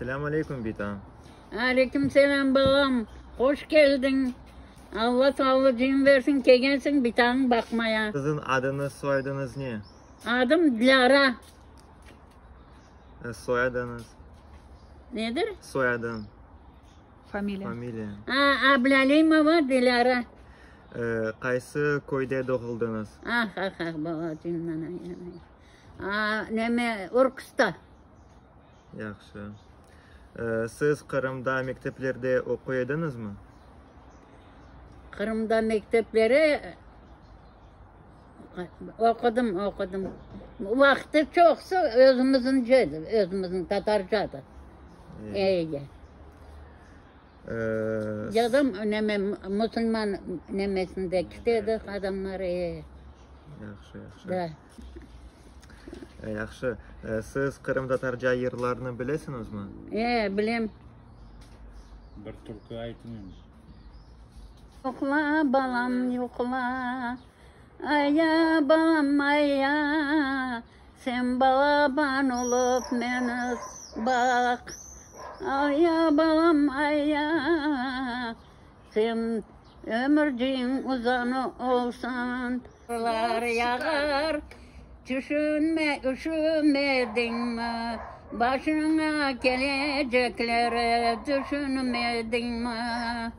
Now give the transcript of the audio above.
Selâm aleyküm, bita. Aleyküm selâm, balam. Hoş keldiñ. Alla sağlıcıñ bersin, kelgensiñ bitañı baqmaya. Siziñ adıñız, soyadıñız ne? Adım Dilâra. Soyadıñız? Nedir? Soyadıñ. Familiya. Familiya. A, Ablâlimova Dilâra. Qaysı köyde doğuldıñız? Ah, ah, ah, babacığım, anay, anay. A, neme, Urkusta. Yahşı. Siz Qırımda mekteplerde oquy ediñizmi? Qırımda mekteplere oqudım, oqudım. Vaqtı çoqsa özümüzünce edi, özümüzün tatarcadı. Eye. Ya da neme, musulman nemesinde kitedik adamlar, e. Yahşı, yahşı. Da. Yahşı. Siz qırımtatarca yırlarnı bilesiñizmi? E, bilem. Bir türkü aytıñ endi. Yuqla, balam, yuqla, ay-ya, balam, ay-ya, sen balaban olıp meni baq, ay-ya, balam, ay-ya, sen ömürciñ uzan olsun. Lar yağar, tüşünme, üşümediñmi, başıña kelecekleri tüşünmediñmi?